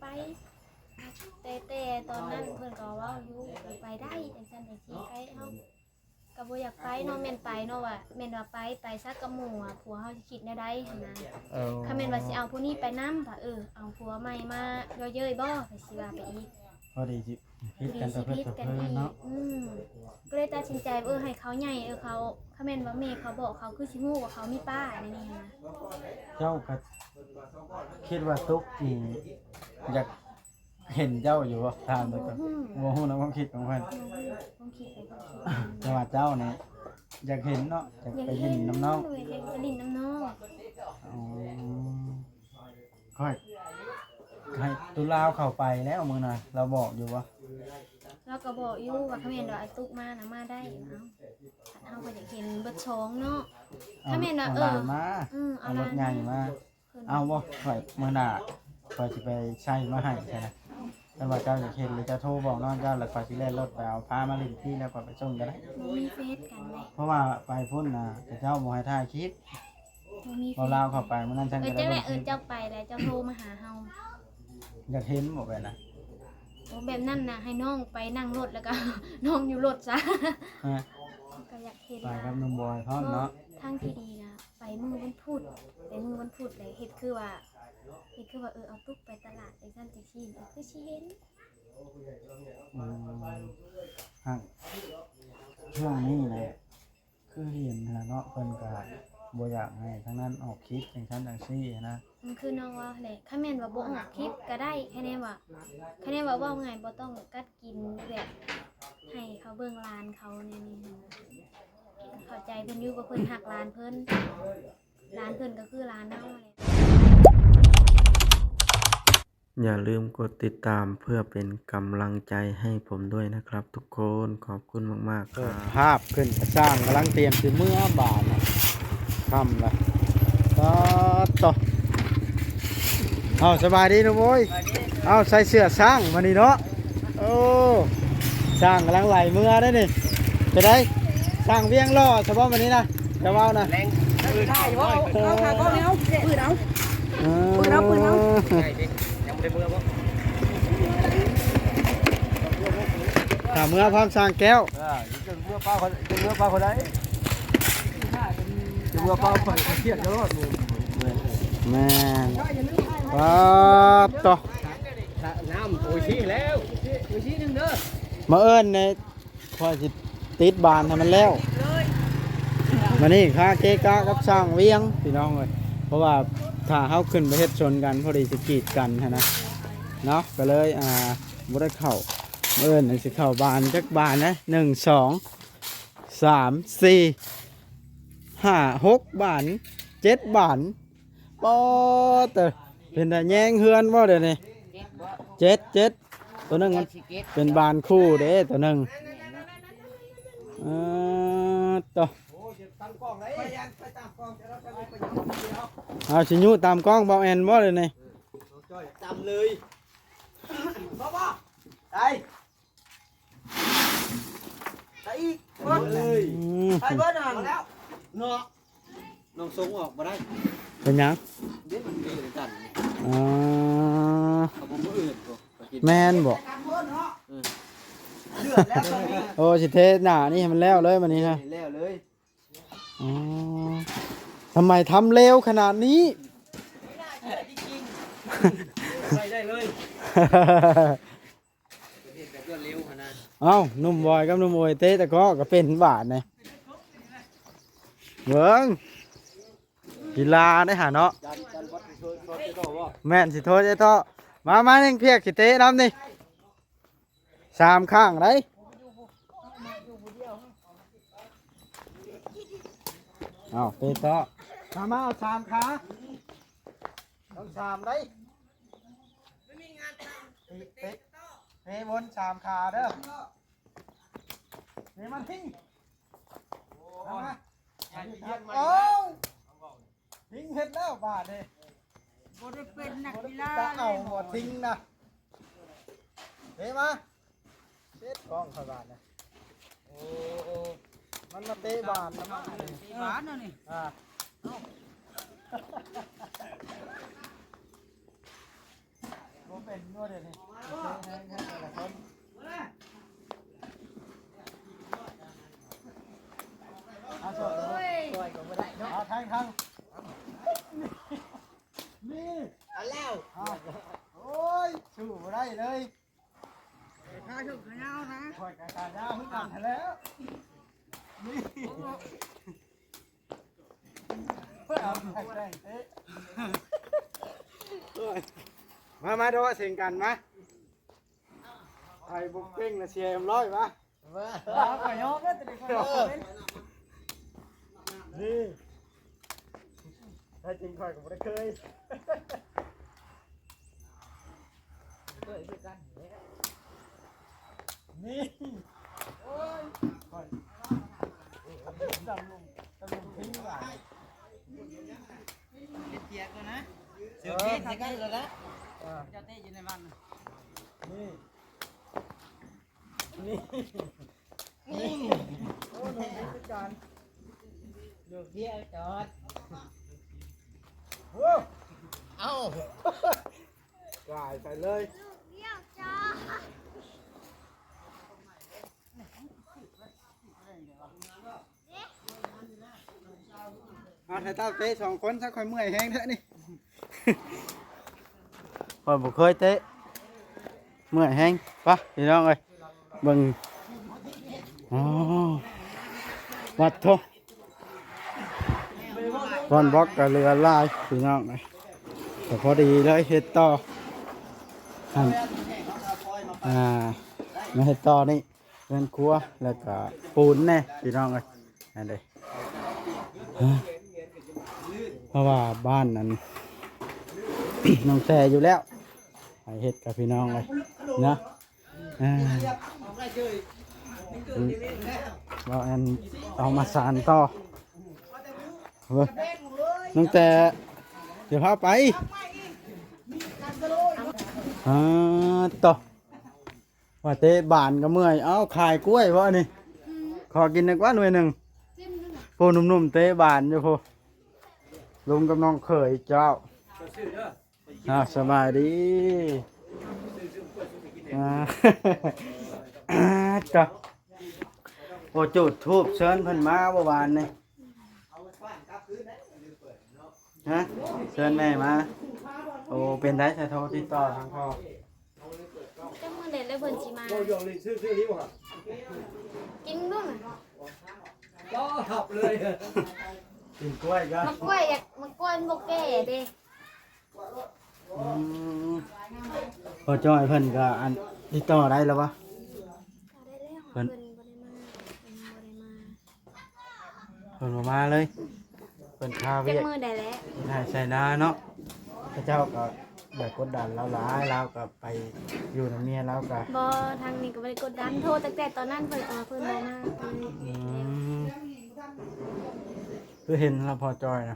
ໄປ ແຕ່ ແຕ່ຕອນນັ້ນເພິ່ນກໍເວົ້າຢູ່ ໄປໄດ້ ຈັ່ງຊັ້ນຈັ່ງຊີ້ ໄປ ເຮົາກໍບໍ່ຢາກໄປເນາະ ແມ່ນໄປເນາະ ວ່າແມ່ນວ່າໄປ ໄປຊະກັບໝູ່ ຜົວເຮົາຊິຄິດແນວໃດຫັ້ນນະ. ເອີ ຄັນແມ່ນວ່າຊິເອົາຜູ້ນີ້ໄປນຳ ວ່າ ເອີ ເອົາຜົວໃໝ່ມາເຍີ້ຍໆບໍ່ ກໍຊິວ່າໄປອີກ ພໍດີຊິຜິດກັນ ພໍດີຊິຜິດກັນອີກ ເນາະ. ອືມ ກໍເລີຍຕັດສິນໃຈ ເອີ ໃຫ້ເຂົາໃຫຍ່ ເອີ ເຂົາ ຄັນແມ່ນວ່າແມ່ເຂົາບອກ ເຂົາຄືຊິຮູ້ວ່າເຂົາມີປ້າໃນນີ້ຫັ້ນນະ. ເຈົ້າກໍຄິດວ່າຕຸກນີ້ຢາກເຫັນເຈົ້າຢູ່ບໍ່? ຖາມເບິ່ງກ່ອນ ບໍ່ຮູ້ນຳຄວາມຄິດຂອງເພິ່ນ ບໍ່ຮູ້ຄວາມຄິດໃຜຄວາມຄິດ ແຕ່ວ່າເຈົ້ານີ້ຢາກເຫັນເນາະ ຢາກໄປຫຼິ້ນນຳນ້ອງ ຢາກເຫັນ ຢາກໄປຫຼິ້ນນຳນ້ອງ. ອໍ ຂ້ອຍໃຫ້ຕຸລາວເຂົ້າໄປແລ້ວມື້ນັ້ນ ລາວບອກຢູ່ບໍ່? ລາວກໍບອກຢູ່ວ່າ ຄັນແມ່ນວ່າໄອ້ຕຸກມານະ ມາໄດ້. ເອົ້າ ເຮົາກໍຢາກເຫັນເບິດຊ່ອງເນາະ ເອົາ ຄັນແມ່ນວ່າ ເອົາ ເອີ ຫຼານມາ ເອີ ເອົາ ເອົາ ລົດໃຫຍ່ມາ ເອົາບໍ່? ຂ້ອຍ ມື້ໜ້າຂ້ອຍຊິໄປໃສ່ມາໃຫ້ຊະນະ. ຄັນວ່າເຈົ້າຢາກເຫັນ ຫຼືເຈົ້າໂທບອກນ້ອງເຈົ້າ ແລ້ວຂ້ອຍຊິແລ່ນລົດໄປເອົາ ພາມາຫຼິ້ນທີ່ ແລ້ວຂ້ອຍໄປສົ່ງກໍໄດ້. ບໍ່ມີເຟສກັນເດ້ ເພາະວ່າໄປພຸ້ນນະ ເຂົາເຈົ້າບໍ່ໃຫ້ຖ່າຍຄລິບ ບໍ່ມີ ເພາະລາວເຂົ້າໄປມື້ນັ້ນ ເອີ ຈັ່ງໃດ ຈັ່ງແຫຼະ ເອີ ເຈົ້າໄປແລ້ວເຈົ້າໂທມາຫາເຮົາ. ຢາກເຫັນບໍ່ແບບນັ້ນ? ໂອ້ ແບບນັ້ນນະ ໃຫ້ນ້ອງໄປນັ່ງລົດ ແລ້ວກໍນ້ອງຢູ່ລົດຊະ. ຮະ? ກໍຢາກເຫັນ ໄປກັບໜຸ່ມບອຍພ້ອມເນາະ. ທາງທີ່ດີນະ ໄປມື້ວັນພຸດ ໄປມື້ວັນພຸດ ແລ້ວເຮັດຄືວ່າ ເຮັດຄືວ່າ ເອີ ເອົາຕຸກໄປຕະຫຼາດ ຈັ່ງຊັ້ນຈັ່ງຊີ້ ເອີ ຄືຊິເຫັນ. ອືມ ຫາກຊ່ວງນີ້ນະ ຄືເຫັນຫັ້ນລະເນາະ ເພິ່ນກໍບໍ່ຢາກໃຫ້ທາງນັ້ນອອກຄລິບ ຈັ່ງຊັ້ນຈັ່ງຊີ້ຫັ້ນນະ. ອືມ ຄືນ້ອງເວົ້າຫັ້ນແຫຼະ ຄັນແມ່ນວ່າບໍ່ອອກຄລິບກໍໄດ້ ຄະແນນວ່າ ຄະແນນວ່າເວົ້າງ່າຍ ບໍ່ຕ້ອງກັດກິນ ແບບໃຫ້ເຂົາເບິ່ງຫຼານເຂົາແນວນີ້ຫັ້ນນະ. ເຂົ້າໃຈເພິ່ນຢູ່ ວ່າເພິ່ນຮັກຫຼານເພິ່ນ ຫຼານເພິ່ນກໍຄືຫຼານເຮົາຫັ້ນແຫຼະ. ຢ່າລືມກົດຕິດຕາມເພື່ອເປັນກຳລັງໃຈໃຫ້ຜົມດ້ວຍນະຄັບທຸກຄົນ. ຂອບຄຸນມາກໆ ເປີດພາບຂຶ້ນ ຊ່າງກຳລັງຕຽມຊິເມືອບາດນະ ຄ່ຳລະ. ປາດໂທ້ ເອົ້າ ສະບາຍດີໜຸ່ມໂອຍ. ເອົ້າ ໃສ່ເສື້ອຊ່າງມື້ນີ້ເນາະ. ໂອ້ ຊ່າງກຳລັງໄຫຼເມືອເດ້ນີ້. ເປັນໃດ ຊ່າງວຽງຫຼໍ່ຊະບໍ່ມື້ນີ້ນະ? ຈະເວົ້ານະ ແລງ ເອີ ເອົາຂາກ້ອງນີ້ເອົາ ປືນເອົາ ເອີ ປືນເອົາ ປືນເອົາ ຍັງບໍ່ໄດ້ເມືອບໍ່? ຖ້າເມືອພ້ອມຊ່າງແກ້ວ ເອີ ຈະເມືອປ້າຄົນ ຈະເມືອປ້າຄົນໃດ? ຈະເມືອປ້າຂ້ອຍ ຂ້ອຍຄຽດຕະຫຼອດ. ແມ່ນ ປາດໂທ້ ນ້ຳໂອອິຊິແລ້ວ ໂອອິຊິໜຶ່ງເດີ ມາເອີ້ນໃນ ຂ້ອຍຊິຕິດບານໃຫ້ມັນແລ້ວ. ມື້ນີ້ຄາເກະກະກັບຊ່າງວຽງ ພີ່ນ້ອງເອີຍ ເພາະວ່າຖ້າເຮົາຂຶ້ນໄປເຮັດຊົນກັນ ພໍດີຊິກີດກັນຫັ້ນນະເນາະ ກໍເລີຍ ອ່າ ບໍ່ໄດ້ເຂົ້າ. ມື້ອື່ນຊິເຂົ້າບານຈັກບານນະ ໜຶ່ງ ສອງ ສາມ ສີ່ ຫ້າ ຫົກບານ ເຈັດບານ. ປາດເຕີ ເປັນຕາແຍງເຮືອນບໍ່ດຽວນີ້? ເຈັດ ເຈັດ ໂຕໜຶ່ງມັນເປັນບານຄູ່ເດ້ ໂຕໜຶ່ງ. ເອີ ໂຕ ເຮົາຊິຍູ້ຕາມກ້ອງເບົາແອນບໍ່ດຽວນີ້? ຕຳເລີຍ ໄປ ໄປອີກ ອືມ ໄປເບິດຫັ້ນແລ້ວເນາະ. ນ້ອງສົ່ງອອກບໍ່ໄດ້ ເປັນຫຍັງ? ເດ້ ມັນມີຄືກັນ. ອໍ ເຂົາບໍ່ມື້ອື່ນບໍ່ ແມ່ນບໍ່? ເອີ ເດືອດແລ້ວຕອນນີ້. ໂອ້ ຊິເທໜ້ານີ້ໃຫ້ມັນແລ້ວເລີຍບັດນີ້ນະ ແລ້ວເລີຍ. ອໍ ທຳໄມທຳເລັວຂະໜາດນີ້? ໄປໄດ້ເລີຍ. ເຮັດແບບລວດເລັວຫັ້ນນະ. ເອົ້າ ໜຸ່ມບອຍກັບໜຸ່ມໂອຍເຕະຕະເກາະກໍເປັນບາດນີ້ ເບິ່ງ ກິລາໄດ໋ຫາເນາະ. ແມ່ນ ຊິໂທດໄອ້ເທາະ ມາ ມາ ແຮງພຽກຊິເຕະນຳນີ້ ສາມຂ້າງໄດ໋. ເອົ້າ ເຕະເທາະ ມາ ມາ ເອົາສາມຂາ ຕ້ອງສາມໄດ໋. ເຕະ ເຕະ ເຕະວົນສາມຂາເດີ ເຕະມັນຖິ້ມ. ເອົາມາ ເອົາ ຖິ້ມເຮັດແລ້ວບາດນີ້ ບໍ່ໄດ້ເປັນນັກກິລາ ຕາເອົາບໍ່ຖິ້ມນະ. ເຕະມາ ເຕະກ້ອງເຂົ້າບາດນະ. ໂອ້ ມັນມາເຕະບານນະ ເຕະບານນະນີ້. ອ່າ ເອົ້າ ບໍ່ເປັນ ເອົາຊ່ອຍ ຊ່ອຍກໍບໍ່ໄດ້ເນາະ ເອົາທາງ ທາງ ນີ້ ເອົາແລ້ວ ເອົາ ໂອ້ຍ ສູ້ບໍ່ໄດ້ເລີຍ ຂ້າເຖິງຂາຍາວນະ ຂ້ອຍກໍຂາຍາວຄືກັນຫັ້ນແຫຼ້ວ ນີ້ ມາ ມາ ໂດະເສັງກັນມາ ໃຜບໍ່ເກັ່ງນະເສຍເອັມຮ້ອຍມາ ເອີ ຂ້ອຍຍອມແລ້ວ ຕົວນີ້ຂ້ອຍຍອມ ນີ້ ແທ້ຈິງຂ້ອຍກໍບໍ່ໄດ້ເຄີຍ ເຄີຍຄືກັນແຫຼະ ນີ້ ໂອ້ຍ ຂ້ອຍ ດຳລົງ ດຳລົງ ເປັນເກຍກວ່ານະ ເສືອເກຍໃສ່ກັນແລ້ວນະ ເຈົ້າເຕະຢູ່ໃນບ້ານນະ ນີ້ ນີ້ ນີ້ ໂອ້ ໂດນຕິດຄືກັນ ລູກດຽວຈອດ ໂອ້ ເອົ້າ ກາຍໃສ່ເລີຍ ລູກດຽວຈອດ ມາ ໃຫ້ເຕົ້າເຕະສອງຄົນຊະ ຂ້ອຍເມື່ອຍແຮງແທ້ນີ້ ຂ້ອຍບໍ່ເຄີຍເຕະ ເມື່ອຍແຮງ ໄປພີ່ນ້ອງເອີຍ ເບິ່ງ ອໍ ວັດໂທ ບ່ອນບລັອກກໍເຫຼືອຫຼາຍພີ່ນ້ອງເອີຍ ກໍພໍດີເລີຍເຮັດຕໍ່ ຫັ້ນ ອ່າ ມາເຮັດຕໍ່ນີ້ ເຮືອນຄົວ ແລ້ວກະປູນແດ່ພີ່ນ້ອງເອີຍ ນັ້ນເດ້ ເພາະວ່າບ້ານນັ້ນ ນ້ອງແຕ່ຢູ່ແລ້ວ ໃຫ້ເຮັດກັບພີ່ນ້ອງເອີຍເນາະ ອ່າ ເວົ້າອັນ ເອົາມາສານຕໍ່ ເບິ່ງ ນ້ອງແຕ່ ດຽວພາໄປ ອ່າ ຕໍ່ ວ່າເຕະບານກໍເມື່ອຍ ເອົ້າ ຂາຍກ້ວຍບໍ່ນີ້ ອືມ ຂໍກິນໜ້ອຍກວ່າໜ່ວຍໜຶ່ງ ຜູ້ໜຸ່ມໆເຕະບານຢູ່ພຸ້ນ ລຸງກັບນ້ອງເຂີຍເຈົ້າ ອ່າ ສະບາຍດີ ອ່າ ເຈົ້າ ໂອ້ ຈູດທູບເຊີນເພິ່ນມາເມື່ອວານນີ້ ຮະ ເຊີນແມ່ມາ ໂອ້ ເປັນໃດ ສະໂທຕິດຕໍ່ທາງພໍ່ ຈັກມື້ໃດແລ້ວເພິ່ນຊິມາ ເວົ້າຢອກຫຼິ້ນຊື່ໆນີ້ບໍ່ ກິນດູນະ ກໍຮັບເລີຍ ກິນກ້ວຍກໍ ໝາກກ້ວຍ ໝາກກ້ວຍມັນບໍ່ແກ່ເດ້ ອືມ ພໍ່ຈ້ອຍເພິ່ນກໍອັນ ຕິດຕໍ່ໄດ້ແລ້ວບໍ່ ກໍໄດ້ແລ້ວ ເພິ່ນ ເພິ່ນບໍ່ໄດ້ມາ ເພິ່ນບໍ່ໄດ້ມາ ເພິ່ນບໍ່ມາເລີຍ ເພິ່ນຄາວຽກ ຈັກມື້ໃດແລ້ວ ໄຮ່ໄຊນາເນາະ ເຂົາເຈົ້າກໍຢ່າກົດດັນລາວຫຼາຍ ລາວກໍໄປຢູ່ນຳເມຍລາວກໍ ບໍ່ ທາງນີ້ກໍບໍ່ໄດ້ກົດດັນ ໂທຕັ້ງແຕ່ຕອນນັ້ນ ເພິ່ນກໍວ່າເພິ່ນບໍ່ມາ ອືມ ຄືເຫັນລາວພໍ່ຈ້ອຍນະ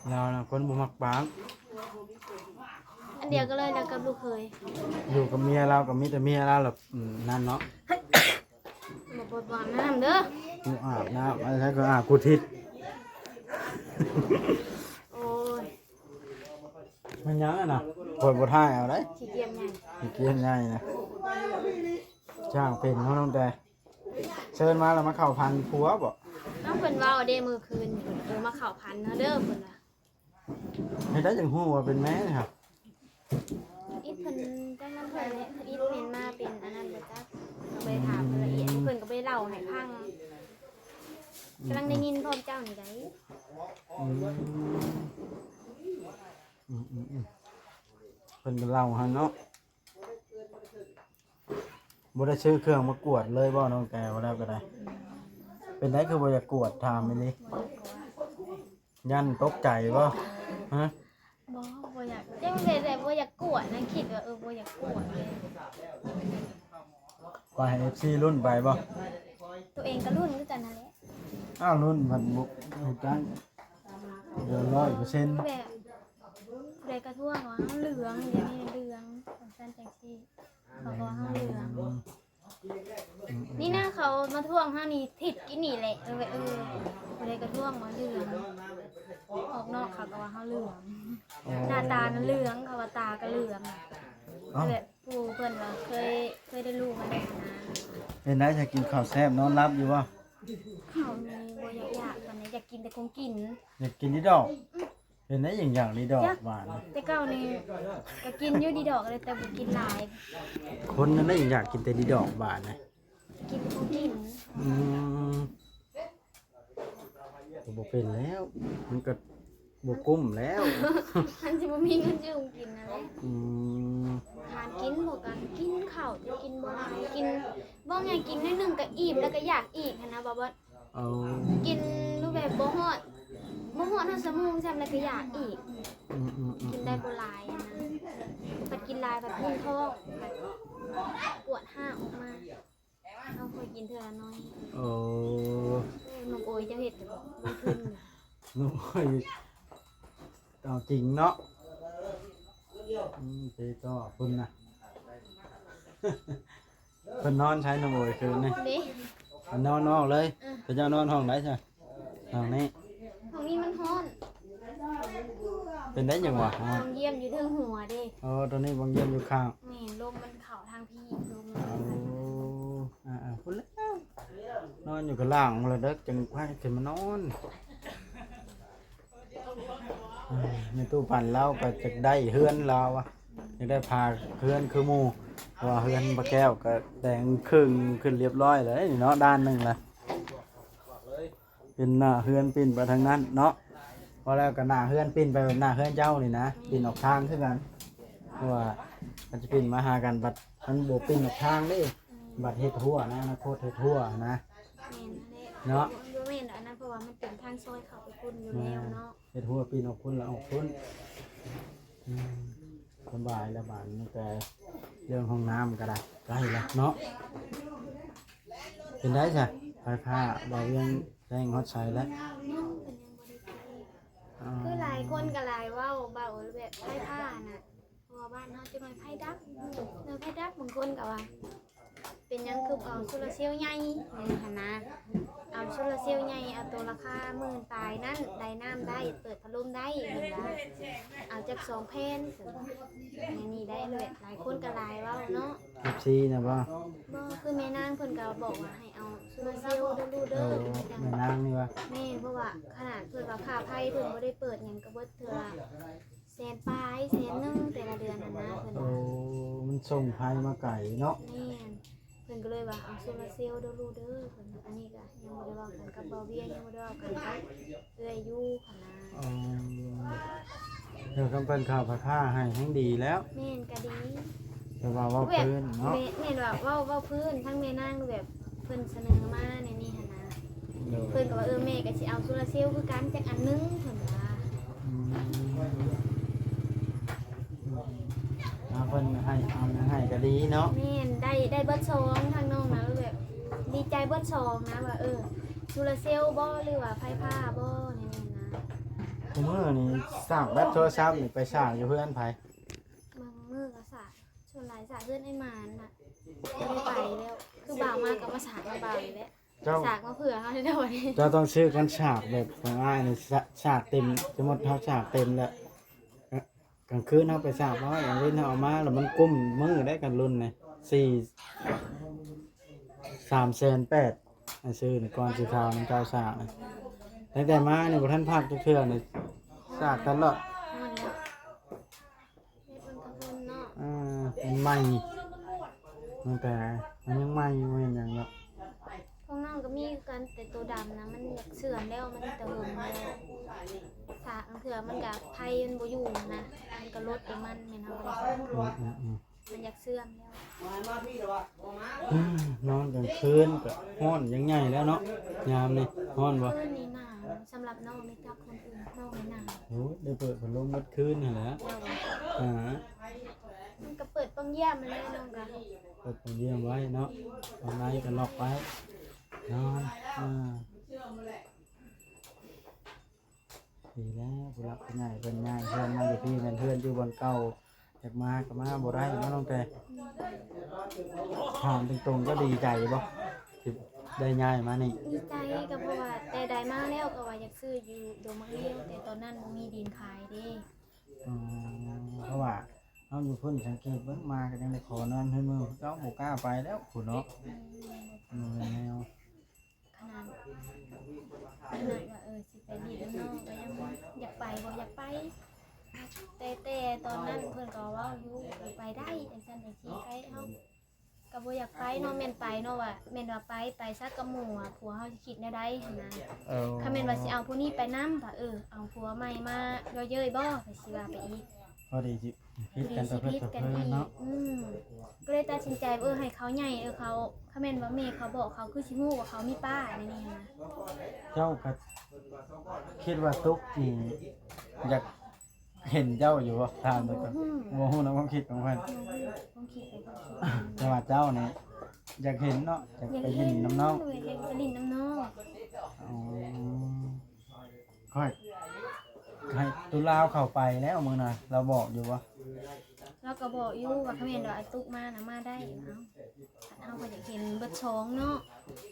ຫຶ ລາວນະຄົນບໍ່ມັກປາກ ອັນດຽວກັນເລີຍ ລາວກັບລູກເຂີຍ ຢູ່ກັບເມຍລາວກໍມີແຕ່ເມຍລາວແຫຼະ ອືມ ນັ້ນເນາະ ບໍ່ປົດບໍ່ອາບນ້ຳເດີ ບໍ່ອາບນ້ຳ ອັນນັ້ນກໍອາບກູທິດ ໂອ້ຍ ມັນຫຍັງຫັ້ນນະ ຂ້ອຍບໍ່ຖ່າຍເອົາໄດ໋ ຂີ້ກຽດໃຫຍ່ ຂີ້ກຽດໃຫຍ່ນະ ຊ່າງເປັນເນາະ ນ້ອງແຕ່ ເຊີນມາແລ້ວມາເຂົ້າພັນຜົວບໍ? ເອົ້າ ເພິ່ນເວົ້າເດ້ມື້ຄືນ ເອີ ມາເຂົ້າພັນເຮົາເດີ ເພິ່ນວ່າ ເຮັດໄດ້ຈັ່ງຮູ້ວ່າເປັນແມ່ນີ້ຫະ? ອິດເພິ່ນ ຈັ່ງນັ້ນເພິ່ນແຫຼະ ອິດເພິ່ນມາເປັນອັນນັ້ນບໍ່ຈັກ ເຮົາບໍ່ໄດ້ຖາມລະອຽດ ເພິ່ນກໍບໍ່ໄດ້ເລົ່າໃຫ້ຟັງ ອືມ ກຳລັງໄດ້ຍິນພ້ອມເຈົ້ານີ້ໃດ໋ ອືມ ອືມໆໆ ເພິ່ນກໍເລົ່າຫັ້ນເນາະ. ບໍ່ໄດ້ຊື້ເຄື່ອງມາກວດເລີຍບໍ່ ນ້ອງແຕ່ວ່າແລ້ວກໍໄດ້? ເປັນໃດຄືບໍ່ຢາກກວດ? ຖາມອີ່ຫຼີ ຢ້ານຕົກໃຈບໍ່? ຮະ? ບໍ່ ບໍ່ຢາກ ຈັ່ງໃດແຫຼະ ບໍ່ຢາກກວດນະ ຄິດວ່າ ເອີ ບໍ່ຢາກກວດເລີຍ. ວ່າໃຫ້ເອັຟຊີລຸ້ນໄປບໍ່? ຕົວເອງກໍລຸ້ນຄືກັນຫັ້ນແຫຼະ. ອ້າວ ລຸ້ນພັດບໍ່ຮູ້ຈັກ ເດືອນຮ້ອຍເປີເຊັນ ແບບ ຜູ້ໃດກະທ້ວງວ່າເຮົາເຫຼືອງ ດຽວນີ້ເຫຼືອງ ຈັ່ງຊັ້ນຈັ່ງຊີ້ ເຂົາກໍວ່າເຮົາເຫຼືອງ. ອືມ ນີ້ນະ ເຂົາມາທ້ວງເຮົານີ້ທິດກີ້ນີ້ແຫຼະ ເອີ ເອີ ຜູ້ໃດກະທ້ວງວ່າເຫຼືອງ ອອກນອກເຂົາກໍວ່າເຮົາເຫຼືອງ ໂອ້ ໜ້າຕານະເຫຼືອງ ເຂົາວ່າຕາກະເຫຼືອງ. ເອົ້າ ແບບຜູ້ເພິ່ນວ່າເຄີຍ ເຄີຍໄດ້ລູກມາແລ້ວນະ. ເປັນໄດ ຖ້າກິນເຂົ້າແຊບນອນຫຼັບຢູ່ບໍ່? ເຂົ້ານີ້ບໍ່ຢາກຢາກປານໃດ ຢາກກິນແຕ່ຂອງກິນ. ຢາກກິນດີດອກ? ເປັນໄດ ຍັງຢາກດີດອກຫວານ? ແຕ່ເກົ່ານີ້ກໍກິນຢູ່ດີດອກ ແຕ່ບໍ່ກິນຫຼາຍ. ຄົນນັ້ນໄດ ຍັງຢາກກິນແຕ່ດີດອກຫວານນະ. ກິນຂອງກິນ. ອືມ ກໍບໍ່ເປັນແລ້ວ ມັນກໍບໍ່ກຸ້ມແລ້ວ ມັນຊິບໍ່ມີເງິນຊື້ຂອງກິນນັ້ນແຫຼະ. ອືມ ຫາກິນບໍ່ກະກິນເຂົ້າ ແຕ່ກິນບໍ່ຫຼາຍ ກິນ ເວົ້າງ່າຍ ກິນໜ້ອຍໜຶ່ງກໍອີ່ມ ແລ້ວກໍຢາກອີກຫັ້ນນະ ບໍ່ ບໍ່ ເອົາ ກິນແບບບໍ່ຮອດ ບໍ່ຮອດຮອດຊົ່ວໂມງຊ້ຳ ແລ້ວກໍຢາກອີກ. ອືມໆໆ ກິນໄດ້ບໍ່ຫຼາຍຫັ້ນນະ ພັດກິນຫຼາຍພັດປຸ້ງທ້ອງ ພັດປວດຮ້າວອອກມາ. ເຮົາຄ່ອຍກິນເທື່ອລະໜ້ອຍ. ໂອ້ ໂອ້ ນ້ອງໂອຍ ເຈົ້າເຮັດແຕ່ບໍ່ ລົງທຶນ. ນ້ອງໂອຍ ເອົາຈິງເນາະ. ອືມ ເຕະຕໍ່ພຸ້ນນະ. ເພິ່ນນອນໃສນ້ອງໂອຍຄືນນີ້? ເດ້ ເພິ່ນນອນນອກເລີຍ. ເອີ ເຂົາເຈົ້ານອນຫ້ອງໃດຊະ? ຫ້ອງນີ້ ຫ້ອງນີ້ມັນຮ້ອນ. ເປັນໄດ້ຫຍັງຫວາ? ບ່ອງຢ້ຽມຢູ່ເທິງຫົວເດ້. ອໍ ຕອນນີ້ບ່ອງຢ້ຽມຢູ່ຂ້າງ. ແມ່ນ ລົມມັນເຂົ້າທາງພີ້ ລົມມັນ. ໂອ້ ອ່າໆ ພຸ້ນແຫຼະ ນອນຢູ່ຂ້າງລ່າງພຸ້ນລະເດີ ຈັ່ງໃຜຂຶ້ນມານອນ. ເອີ ແມ່ຕູ້ປັນລາວກໍຢາກໄດ້ເຮືອນລາວວ່າ ຢາກໄດ້ຝາເຮືອນຄືໝູ່ ເພາະວ່າເຮືອນປ້າແກ້ວກໍແຕ່ງເຄິ່ງຂຶ້ນລຽບຮ້ອຍແລ້ວເນາະ ດ້ານໜຶ່ງລະ ເປັນໜ້າເຮືອນປິ່ນໄປທາງນັ້ນເນາະ. ເວົ້າແລ້ວກໍໜ້າເຮືອນປິ່ນໄປໜ້າເຮືອນເຈົ້ານີ້ນະ ປິ່ນອອກທາງຄືກັນ ເພາະວ່າມັນຈະປິ່ນມາຫາກັນ ບັດມັນບໍ່ປິ່ນອອກທາງເດ້ ບັດເຮັດຮົ້ວນະ ອະນາຄົດເຮັດຮົ້ວນະ. ແມ່ນແຫຼະ ເນາະ ບໍ່ແມ່ນອັນນັ້ນ ເພາະວ່າມັນເປັນທາງຊອຍເຂົ້າໄປພຸ້ນຢູ່ແລ້ວເນາະ. ແມ່ນ ເຮັດຮົ້ວປິ່ນອອກພຸ້ນລະອອກພຸ້ນ. ອືມ ສະບາຍລະບາດນີ້ ແຕ່ເລື່ອງຫ້ອງນ້ຳກໍໄດ້ ໄດ້ລະເນາະ. ເປັນໄດຊະ ໄຟຟ້າບ່າວວຽງແຈ້ງຮອດໃສແລ້ວ? ຍັງ ເພິ່ນຍັງບໍ່ໄດ້ແຈ້ງ. ອໍ ຄືຫຼາຍຄົນກໍຫຼາຍເວົ້າ ເວົ້າແບບໄຟຟ້ານະ ເພາະວ່າບ້ານເຮົາຈັກໜ້ອຍໄຟດັບ ເອີ ໄຟດັບ ບາງຄົນກໍວ່າ ເປັນຫຍັງຄືບໍ່ເອົາໂຊລາເຊວໃຫຍ່ຫັ້ນນະ ເອົາໂຊລາເຊວໃຫຍ່ ເອົາໂຕລາຄາໝື່ນປາຍນັ້ນ ໄດ້ນ້ຳໄດ້ ເປີດພັດລົມໄດ້ ເພິ່ນວ່າ ເອົາຈັກສອງແຜ່ນ ແນວນີ້ໄດ້. ຫຼາຍຄົນກໍຫຼາຍເວົ້າເນາະ ເອັຟຊີນະບໍ່? ບໍ່ ຄືແມ່ນາງເພິ່ນກໍບອກວ່າໃຫ້ເອົາໂຊລາເຊວເດີລູກເດີ. ໂອ້ ແມ່ນາງນີ້ວ່າ? ແມ່ນ ເພາະວ່າຂະໜາດເພິ່ນວ່າຄ່າໄຟເພິ່ນບໍ່ໄດ້ເປີດຫຍັງ ກໍເບິດເທື່ອ ແສນປາຍ ແສນໜຶ່ງແຕ່ລະເດືອນຫັ້ນນະ ເພິ່ນວ່າ. ໂອ້ ມັນສົ່ງໄຟມາໄກເນາະ. ແມ່ນ ເພິ່ນກໍເລີຍວ່າ ເອົາໂຊລາເຊວເດີລູກເດີ ເພິ່ນວ່າ. ອັນນີ້ກໍຍັງບໍ່ໄດ້ເວົ້າກັນກັບບ່າວວຽງ ຍັງບໍ່ໄດ້ເວົ້າກັນກັບເອື້ອຍຢູ່ຫັ້ນນະ. ອໍ ແລ້ວຄັນເພິ່ນເຂົ້າໄຟຟ້າໃຫ້ແຮ່ງດີແລ້ວ. ແມ່ນ ກໍດີ ແຕ່ວ່າເວົ້າພື້ນເນາະ. ແມ່ນ ແມ່ນວ່າເວົ້າ ເວົ້າພື້ນ ທັງແມ່ນາງແບບ ເພິ່ນສະເໜີມາແນວນີ້ຫັ້ນນະ. ໂດຍ ເພິ່ນກໍວ່າ ເອີ ແມ່ກໍຊິເອົາໂຊລາເຊວຄືກັນຈັກອັນໜຶ່ງ ເພິ່ນວ່າ. ອືມ ອືມ ເອົາ ເພິ່ນໃຫ້ ເອົາຫຍັງໃຫ້ກໍດີເນາະ. ແມ່ນ ໄດ້ ໄດ້ເບິດສອງ ທາງນ້ອງນະແບບດີໃຈເບິດສອງນະ ວ່າ ເອີ ໂຊລາເຊວບໍ່ ຫຼືວ່າໄຟຟ້າບໍ່ ແນວນີ້ນະ. ຄູ່ມື້ນີ້ສາກແບັດໂທລະສັບນີ້ໄປສາກຢູ່ເຮືອນໃຜ? ບາງມື້ກໍສາກ ສ່ວນຫຼາຍສາກເຮືອນອ້າຍໝານນະ ບໍ່ໄດ້ໄປແລ້ວ ຄືບ່າວມາກໍມາສາກນຳບ່າວນີ້ແຫຼະ. ເຈົ້າ ສາກມາເຜື່ອເຮົາເດ້ ເຈົ້າຕ້ອງຊື້ກ່ອນສາກແບບຂອງອ້າຍນີ້ ສາກ ສາກເຕັມ ສົມມຸດເຮົາສາກເຕັມແລ້ວ ກາງຄືນເຮົາໄປສາກນ້ອຍ ກາງເວັນເຮົາເອົາມາແລ້ວມັນກຸ້ມມື້ໄດ໋ ກັນລຸ້ນນີ້ ສີ່ ສາມແສນແປດ ອ້າຍຊື້ນີ້ ກ່ອນຊິຂ່າວນຳເຈົ້າສາກນີ້ ຕັ້ງແຕ່ມານີ້ບໍ່ທັນພັກຈັກເທື່ອນີ້ ສາກຕະຫຼອດ. ເຮັດມັນກະເພິ່ນເນາະ ອ່າ ມັນໃໝ່ ມັນກະ ມັນຍັງໃໝ່ຢູ່ ບໍ່ເຮັດຫຍັງດອກ. ຂອງນ້ອງກໍມີຄືກັນ ແຕ່ໂຕດຳນະ ມັນຢາກເສື່ອມແລ້ວ ມັນແຕ່ເຫິງແລ້ວ ສາກເທື່ອມັນກະໄຟມັນບໍ່ຢູ່ນະ ມັນກະລົດແຕ່ມັນ ແມ່ນເຮົາກໍໄດ້ ອືມໆໆ ມັນຢາກເສື່ອມແລ້ວ. ນອນກາງຄືນກໍຮ້ອນຢ່າງໃຫຍ່ແລ້ວເນາະ ຍາມນີ້ຮ້ອນບໍ່? ຄືນນີ້ໜາວ ສຳລັບນ້ອງນີ້ ຈັກຄົນອື່ນ ນ້ອງນີ້ໜາວ. ໂອ້ຍ ໄດ້ເປີດພັດລົມໝົດຄືນຫັ້ນແຫຼະ. ເຈົ້າວ່າ ອ່າ ມັນກໍເປີດປ່ອງຢ້ຽມຫັ້ນແຫຼະ ນ້ອງກໍ ເປີດປ່ອງຢ້ຽມໄວ້ເນາະ ເອົາໃນກໍລັອກໄວ້ ນອນ ອ່າ. ດີແລ້ວ ຜູ້ຫຼັກຜູ້ໃຫຍ່ເພິ່ນຍ້າຍເຮືອນມາຢູ່ພີ້ ແມ່ນເຮືອນຢູ່ບ່ອນເກົ່າ ຢາກມາກໍມາບໍ່ໄດ້ເນາະ ນ້ອງແຕ່. ຖາມຕົງໆ ເຈົ້າດີໃຈບໍ່ ທີ່ໄດ້ຍ້າຍມານີ້? ດີໃຈ ກໍເພາະວ່າແຕ່ໃດມາແລ້ວ ກໍວ່າຢາກຊື້ຢູ່ດົງໝາກງຽວ ແຕ່ຕອນນັ້ນບໍ່ມີດິນຂາຍເດ້. ອໍ ເພາະວ່າ ຢູ່ພຸ້ນ ສັງເກດເບິ່ງ ໝາກໍຍັງໄດ້ຂໍນອນເຮືອນໝູ່ ເຈົ້າບໍ່ກ້າໄປແລ້ວພຸ້ນເນາະ. ອືມ ບໍ່ແມ່ນແນວ ຂະໜາດ ຂະໜາດວ່າ ເອີ ຊິໄປຫຼິ້ນນຳນ້ອງກໍຍັງຢາກໄປ ບໍ່ຢາກໄປ ແຕ່ ແຕ່ຕອນນັ້ນເພິ່ນກໍເວົ້າຢູ່ ໄປໄດ້ ຈັ່ງຊັ້ນຈັ່ງຊີ້ ໄປ ເຮົາກໍບໍ່ຢາກໄປເນາະ ແມ່ນໄປເນາະ ວ່າແມ່ນວ່າໄປ ໄປຊະກັບໝູ່ ວ່າຜົວເຮົາຊິຄິດແນວໃດຫັ້ນນະ. ເອີ ຄັນແມ່ນວ່າຊິເອົາຜູ້ນີ້ໄປນຳ ວ່າ ເອີ ເອົາຜົວໃໝ່ມາເຍີ້ຍໆບໍ່ ກໍຊິວ່າໄປອີກ ພໍດີຊິຜິດກັນປະເພີດປະເພີນເນາະ. ອືມ ກໍເລີຍຕັດສິນໃຈ ເອີ ໃຫ້ເຂົາໃຫຍ່ ເອີ ເຂົາ ຄັນແມ່ນວ່າແມ່ເຂົາບອກ ເຂົາຄືຊິຮູ້ວ່າເຂົາມີປ້າແນວນີ້ນະ. ເຈົ້າກໍຄິດວ່າຕຸກນີ້ຢາກເຫັນເຈົ້າຢູ່ບໍ່? ຖາມເບິ່ງກ່ອນ ບໍ່ຮູ້ນຳຄວາມຄິດຂອງເພິ່ນ ຄວາມຄິດ ແຕ່ວ່າເຈົ້ານີ້ຢາກເຫັນເນາະ ຢາກໄປຫຼິ້ນນຳນ້ອງ ຢາກໄປຫຼິ້ນນຳນ້ອງ. ອໍ ຂ້ອຍໃຫ້ຕຸລາວເຂົ້າໄປແລ້ວມື້ນະ ລາວບອກຢູ່ບໍ່? ລາວກໍບອກຢູ່ວ່າ ຄັນແມ່ນວ່າໄອ້ຕຸກມານະ ມາໄດ້. ເອົ້າ ເຮົາກໍຢາກເຫັນເບິດສອງເນາະ.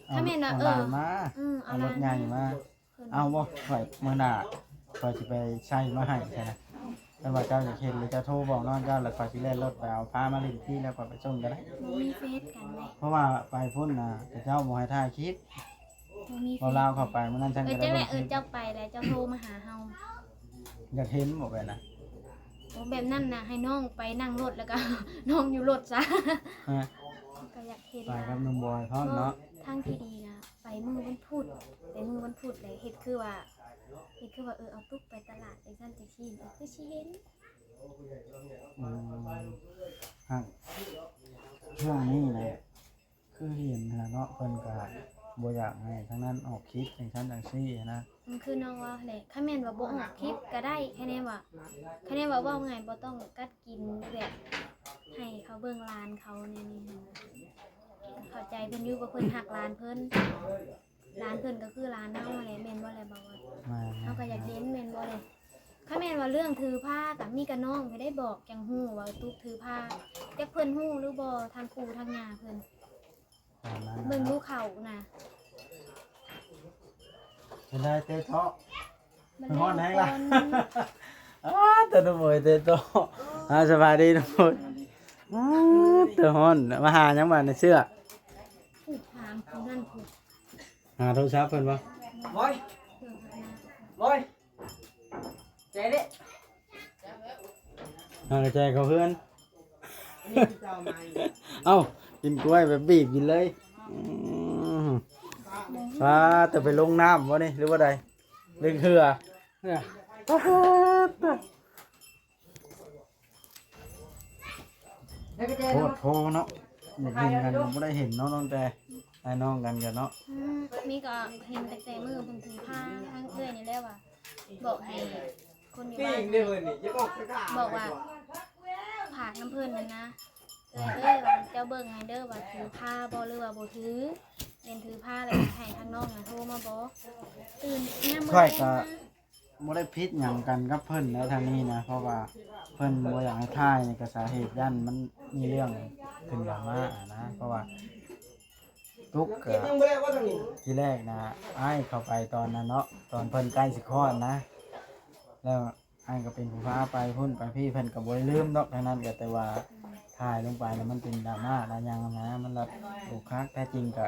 ເອົາ ຄັນແມ່ນວ່າ ເອົາຫຼານມາ ເອີ ເອົາລົດໃຫຍ່ມາ ເອົາບໍ່? ຂ້ອຍ ມື້ໜ້າຂ້ອຍຊິໄປໃສ່ມາໃຫ້ຊະນະ. ຄັນວ່າເຈົ້າຢາກເຫັນ ຫຼືເຈົ້າໂທບອກນ້ອງເຈົ້າ ແລ້ວຂ້ອຍຊິແລ່ນລົດໄປເອົາ ພາມາຫຼິ້ນທີ່ ແລ້ວຂ້ອຍໄປສົ່ງກໍໄດ້. ບໍ່ມີເຟສກັນເດ້ ເພາະວ່າໄປພຸ້ນນະ ເຂົາເຈົ້າບໍ່ໃຫ້ຖ່າຍຄລິບ ບໍ່ມີເຟສ ເວົ້າລາວເຂົ້າໄປມື້ນັ້ນ. ເອີ ຈັ່ງໃດ ເອີ ເຈົ້າໄປແລ້ວເຈົ້າໂທມາຫາເຮົາ. ຢາກເຫັນບໍ່ແບບນັ້ນ? ໂອ້ ແບບນັ້ນນະ ໃຫ້ນ້ອງໄປນັ່ງລົດ ແລ້ວກໍນ້ອງຢູ່ລົດຊະ. ຮະ? ກໍຢາກເຫັນ ໄປກັບໜຸ່ມບອຍພ້ອມເນາະ. ທາງທີ່ດີນະ ໄປມື້ວັນພຸດ ໄປມື້ວັນພຸດ ແລ້ວເຮັດຄືວ່າ ເຮັດຄືວ່າ ເອີ ເອົາຕຸກໄປຕະຫຼາດ ຈັ່ງຊັ້ນຈັ່ງຊີ້ ເອີ ຄືຊິເຫັນ. ອືມ ຫາກຊ່ວງນີ້ແຫຼະ ຄືເຫັນຫັ້ນແຫຼະເນາະ ເພິ່ນກໍບໍ່ຢາກໃຫ້ທາງນັ້ນອອກຄລິບ ຈັ່ງຊັ້ນຈັ່ງຊີ້ນະ. ອືມ ຄືນ້ອງເວົ້າຫັ້ນແຫຼະ ຄັນແມ່ນວ່າບໍ່ອອກຄລິບກໍໄດ້ ຄະແນນວ່າ ຄະແນນວ່າ ເວົ້າງ່າຍ ບໍ່ຕ້ອງກັດກິນ ແບບໃຫ້ເຂົາເບິ່ງຫຼານເຂົາແນວນີ້ຫັ້ນນະ. ເຂົ້າໃຈເພິ່ນຢູ່ ວ່າເພິ່ນຮັກຫຼານເພິ່ນ ຫຼານເພິ່ນກໍຄືຫຼານເຮົາຫັ້ນແຫຼະ ແມ່ນບໍ່ແຫຼະ ບ່າວອອດ? ແມ່ນໆ ເຮົາກໍຢາກເຫັນແມ່ນບໍ່ແຫຼະ. ຄັນແມ່ນວ່າເລື່ອງຖືພາກໍມີກະນ້ອງໄປໄດ້ບອກ ຈັ່ງຮູ້ວ່າຕຸກຖືພາ ຈັກເພິ່ນຮູ້ຫຼືບໍ່ ທາງປູ່ທາງຍ່າເພິ່ນ ຕາມນັ້ນນະ ເບິ່ງດູເຂົານະ. ເປັນໄດເຕະເທາະ? ມັນຮ້ອນແຮງລະ. ອ້າ ຕະໜຸ່ມເອີຍ ເຕະໂຕ. ອ່າ ສະບາຍດີທຸກຄົນ. ອ້າ ຕະຮ້ອນ ມາຫາຫຍັງບາດນີ້ເສື້ອ? ຜູ້ຖາມຜູ້ນັ້ນຜູ້ ຫາໂທລະສັບເພິ່ນບໍ່? ບອຍ ບອຍ ແຈເດ້ ຫາກະແຈເຂົ້າເຮືອນ. ເອົ້າ ກິນກ້ວຍແບບບີບກິນເລີຍ. ອືມ ປາ ແຕ່ໄປລົງນ້ຳບໍ່ນີ້ ຫຼືວ່າໃດ? ເລື່ອງເຮືອ ເຮືອ ປາດ ໂພດໂພເນາະ. ຢາກເຫັນກັນກໍບໍ່ໄດ້ເຫັນເນາະ ນ້ອງແຕ່ ອ້າຍນ້ອງກັນກໍເນາະ. ອືມ ນີ້ກໍເຫັນຕັ້ງແຕ່ມື້ເພິ່ນຖືພາ ທາງເອື້ອຍນີ້ແຫຼະວ່າ ບອກໃຫ້ຄົນຢູ່ບ້ານ ບອກວ່າ ຝາກນຳເພິ່ນຫັ້ນນະ ເອື້ອຍເອີຍ ວ່າເຈົ້າເບິ່ງໃຫ້ເດີ ວ່າຖືພາບໍ່ ຫຼືວ່າບໍ່ຖື ແມ່ນຖືພາແລ້ວໃຫ້ທາງນ້ອງນະໂທມາບອກ. ຕື່ນຍາມມື້ແລງມາ ຂ້ອຍກໍບໍ່ໄດ້ຜິດຫຍັງກັນກັບເພິ່ນໃດທາງນີ້ນະ ເພາະວ່າເພິ່ນບໍ່ຢາກໃຫ້ຖ່າຍນີ້ ກໍສາເຫດຢ້ານມັນມີເລື່ອງຂຶ້ນດຣາມານະ ເພາະວ່າ ຕຸກກະ ທີແລກນະ ອ້າຍເຂົ້າໄປຕອນນັ້ນເນາະ ຕອນເພິ່ນໃກ້ຊິຄອດນະ ແລ້ວອ້າຍກໍເປັນຜູ້ພາໄປພຸ້ນໄປພີ້ ເພິ່ນກໍບໍ່ໄດ້ລືມດອກທາງນັ້ນ ກໍແຕ່ວ່າຖ່າຍລົງໄປແລ້ວມັນເປັນດຣາມາດາຫຍັງນະ ມັນລະບໍ່ຄັກ. ແທ້ຈິງກະ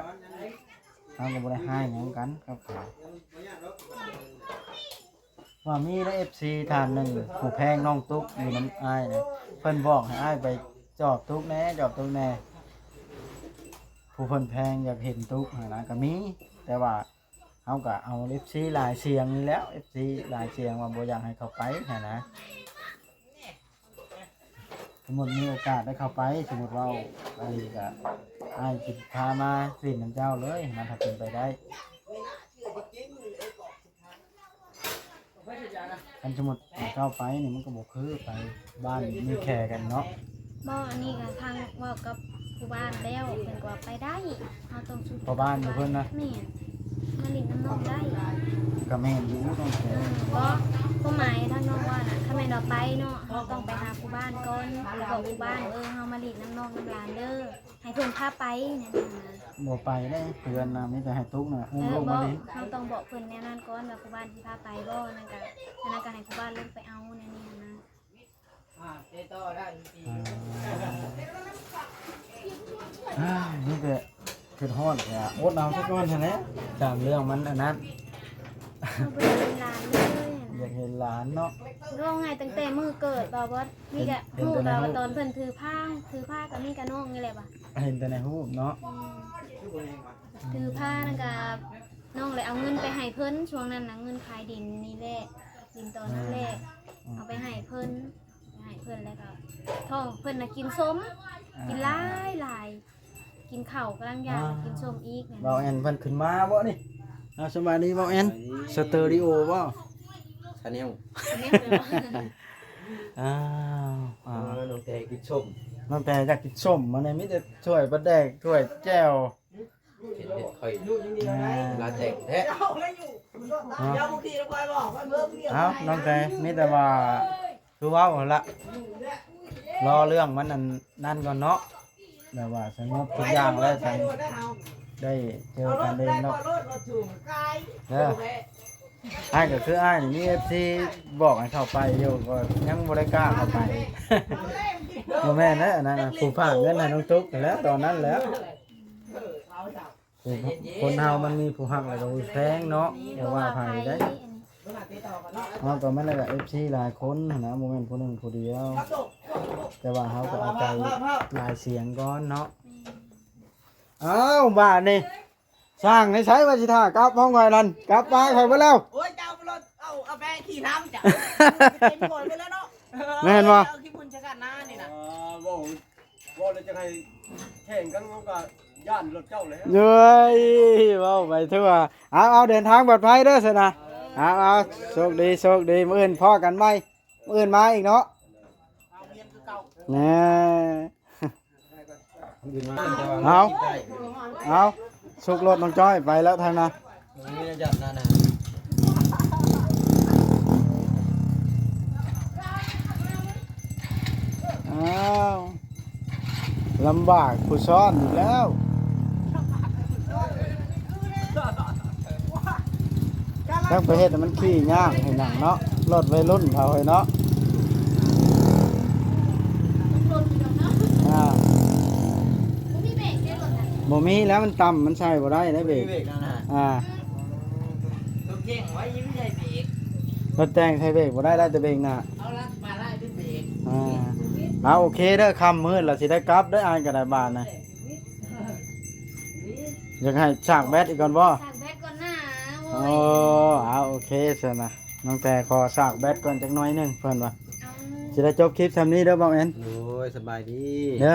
ເຮົາກໍບໍ່ໄດ້ຮ້າຍຫຍັງກັນກັບເຂົາ. ວ່າມີເດ້ ເອັຟຊີ ທ່ານໜຶ່ງ ຜູ້ແພງນ້ອງຕຸກຢູ່ນຳອ້າຍນະ ເພິ່ນບອກໃຫ້ອ້າຍໄປຈອບຕຸກແດ່ ຈອບຕຸກແດ່ ຜູ້ເພິ່ນແພງຢາກເຫັນຕຸກຫັ້ນນະ ກໍມີ ແຕ່ວ່າເຮົາກໍເອົາ ເອັຟຊີ ຫຼາຍສຽງນີ້ແຫຼ້ວ ເອັຟຊີ ຫຼາຍສຽງວ່າບໍ່ຢາກໃຫ້ເຂົ້າໄປຫັ້ນນະ. ສົມມຸດມີໂອກາດໄດ້ເຂົ້າໄປ ສົມມຸດເວົ້າອີ່ຫຼີກະ ອ້າຍຊິພາມາຫຼິ້ນນຳເຈົ້າເລີຍ ມັນຖ້າເປັນໄປໄດ້. ຄັນສົມມຸດເຂົ້າໄປນີ້ ມັນກໍບໍ່ຄືໄປບ້ານມີແຄກັນເນາະ. ບໍ່ ອັນນີ້ກໍທາງເວົ້າກັບຜູ້ບ້ານແລ້ວ ເພິ່ນກໍວ່າໄປໄດ້ ເຮົາຕ້ອງຊຸດ ພໍ່ບ້ານຢູ່ເພິ່ນນະ. ແມ່ນ ມາຫຼິ້ນນຳນ້ອງໄດ້ ກໍແມ່ນຢູ່ ນ້ອງແຄ. ເອີ ບໍ່ ຄວາມໝາຍທາງນ້ອງວ່ານະ ຄັນແມ່ນວ່າໄປເນາະ ເຮົາຕ້ອງໄປຫາຜູ້ບ້ານກ່ອນ ໄປບອກຜູ້ບ້ານ ເອີ ເຮົາມາຫຼິ້ນນຳນ້ອງນຳຫຼານເດີ ໃຫ້ເພິ່ນພາໄປແນວນັ້ນນະ. ບໍ່ໄປເດ້ ເພື່ອນນະ ມີແຕ່ໃຫ້ຕຸກນະ ອຸ້ມລູກມາຫຼິ້ນ. ເອີ ບໍ່ ເຮົາຕ້ອງບອກເພິ່ນແນວນັ້ນກ່ອນວ່າຜູ້ບ້ານຊິພາໄປບໍ່ ນັ້ນກະ ອັນນັ້ນກະໃຫ້ຜູ້ບ້ານລົງໄປເອົາແນວນີ້ຫັ້ນນະ. ອ່າ ເຕະຕໍ່ໄດ້ ອ່າ ອ້າວ ມີແຕ່ຄິດຮອດແທ້ ອົດເອົາຊະກ່ອນຫັ້ນແຫຼະ ຕາມເລື່ອງມັນອັນນັ້ນ ເຮົາບໍ່ໄດ້ເຫັນຫຼານເລີຍ. ຢາກເຫັນຫຼານເນາະ ຮ້ອງໄຫ້ຕັ້ງແຕ່ມື້ເກີດ ບໍ່ ບໍ່ ມີແຕ່ ເຫັນ ເຫັນແຕ່ໃນຮູບ ຮູ້ແຕ່ວ່າຕອນເພິ່ນຖືພາ ຖືພາກໍມີແຕ່ນ້ອງນີ້ແຫຼະ ບໍ່ ເຫັນແຕ່ໃນຮູບເນາະ. ອືມ ຖືພານັ້ນກໍ ນ້ອງເລີຍເອົາເງິນໄປໃຫ້ເພິ່ນ ຊ່ວງນັ້ນນະ ເງິນຂາຍດິນນີ້ແຫຼະ ດິນຕອນນັ້ນແຫຼະ ອືມ ເອົາໄປໃຫ້ເພິ່ນ ໃຫ້ເພິ່ນ ແລ້ວກໍທ້ອງເພິ່ນນະກິນສົ້ມ ອ່າ ກິນຫຼາຍໆ ກິນເຂົ້າກຳລັງຢາກ ອ່າ ກິນສົ້ມອີກ. ເບົາແອນເພິ່ນຂຶ້ນມາບໍ່ນີ້? ອ່າ ສະບາຍດີເບົາແອນ ສະເຕີຣີໂອບໍ່? ຊາແນລ ຊາແນລ ອ້າວ ເອີ ນ້ອງແຕກິນສົ້ມ ນ້ອງແຕຢາກກິນສົ້ມ ມື້ນີ້ມີແຕ່ຖ້ວຍປາແດກ ຖ້ວຍແຈ່ວ ເຫັນເຮັດຂ້ອຍ ອ່າ ລາແຕກແທ້ ເອົາ ນ້ອງແຕ ມີແຕ່ວ່າຄືເວົ້າຫັ້ນລະ ລໍເລື່ອງມັນອັນນັ້ນກ່ອນເນາະ ແບບວ່າສະຫງົບທຸກຢ່າງແລ້ວຈັ່ງໄດ້ເຈີກັນເດ້ເນາະ ເດີ. ອ້າຍກໍຄືອ້າຍນີ້ມີເອັຟຊີບອກໃຫ້ເຂົ້າໄປຢູ່ ກໍຍັງບໍ່ໄດ້ກ້າເຂົ້າໄປ ບໍ່ແມ່ນແຫຼະ ອັນນັ້ນນະ ຜູ້ຝາກເງິນໃຫ້ນ້ອງຕຸກຫັ້ນແຫຼະ ຕອນນັ້ນແຫຼະ. ຜູ້ ຄົນເຮົາມັນມີຜູ້ຮັກແລ້ວກໍຜູ້ແພງເນາະ ບໍ່ວ່າໃຜໄດ໋. ເຮົາກໍແມ່ນແຫຼະ ເອັຟຊີຫຼາຍຄົນຫັ້ນນະ ບໍ່ແມ່ນຜູ້ໜຶ່ງຜູ້ດຽວ ແຕ່ວ່າເຮົາກໍເອົາໃຈຫຼາຍສຽງກ່ອນເນາະ. ອ້າວ ບາດນີ້ຊ່າງໃນໃສວ່າຊິຖ້າກັບຫ້ອງຂ້ອຍນັ້ນ ກັບປາຂ້ອຍເບິດແລ້ວ. ໂອ້ຍ ເຈົ້າລົດ ເອົາ ເອົາແປຂີ່ນຳຈ້ະ ເຕັມຫົວໄປແລ້ວເນາະ. ແມ່ນບໍ່? ເອົາຂີ້ຝຸ່ນໃສ່ກັນນານີ້ນະ ເວົ້າ ເວົ້າແລ້ວຈະໃຫ້ແຂ່ງກັນ ເຮົາກໍຢ້ານລົດເຈົ້າແລ້ວ. ເອີຍ ເວົ້າໄປທົ່ວ. ເອົາ ເອົາ ເດີນທາງປອດໄພເດີຊັ້ນນະ. ເອີ ເອົາ ເອົາ ໂຊກດີ ໂຊກດີ ມື້ອື່ນພໍ້ກັນໃໝ່ ມື້ອື່ນມາອີກເນາະ. ແນ່ ເອົາ ເອົາ ສຸກລົດນ້ອງຈ້ອຍໄປແລ້ວທາງນະ. ອ້າວ ລຳບາກຜູ້ຊ້ອນອີກແລ້ວ ຈັກໄປເຮັດໃຫ້ມັນຂີ່ຍາກເຮັດຫຍັງເນາະ ລົດໄວລຸ້ນເຂົາເຮີ້ຍເນາະ. ອ່າ ບໍ່ມີແລ້ວ ມັນຕ່ຳ ມັນໃສ່ບໍ່ໄດ້ເດ້ເບກ ບໍ່ມີເບກນະ ອ່າ ລົດເກັ່ງໄວ້ ຍັງໃສ່ເບກ ລົດແຕ່ງໃສ່ເບກບໍ່ໄດ້ ໄດ້ແຕ່ເບກໜ້າ ເອົາລັດມາໄລ່ເປັນເບກ ອ່າ ເອົາ ໂອເຄເດີ ຄ່ຳມືດແລ້ວ ຊິໄດ້ກັບເດີ ອ້າຍກໍໄດ້ບາດນະ. ຢາກໃຫ້ສາກແບັດອີກກ່ອນບໍ່? ສາກແບັດກ່ອນນະ ໂອ້ຍ ເອົາ ໂອເຄຊັ້ນນະ ນ້ອງແຕ່ຂໍສາກແບັດກ່ອນຈັກໜ້ອຍໜຶ່ງ ເພິ່ນວ່າ ເອົາ ຊິໄດ້ຈົບຄລິບຊ່ຳນີ້ເດີ ເບົາແອນ ໂດຍ ສະບາຍດີເດີ.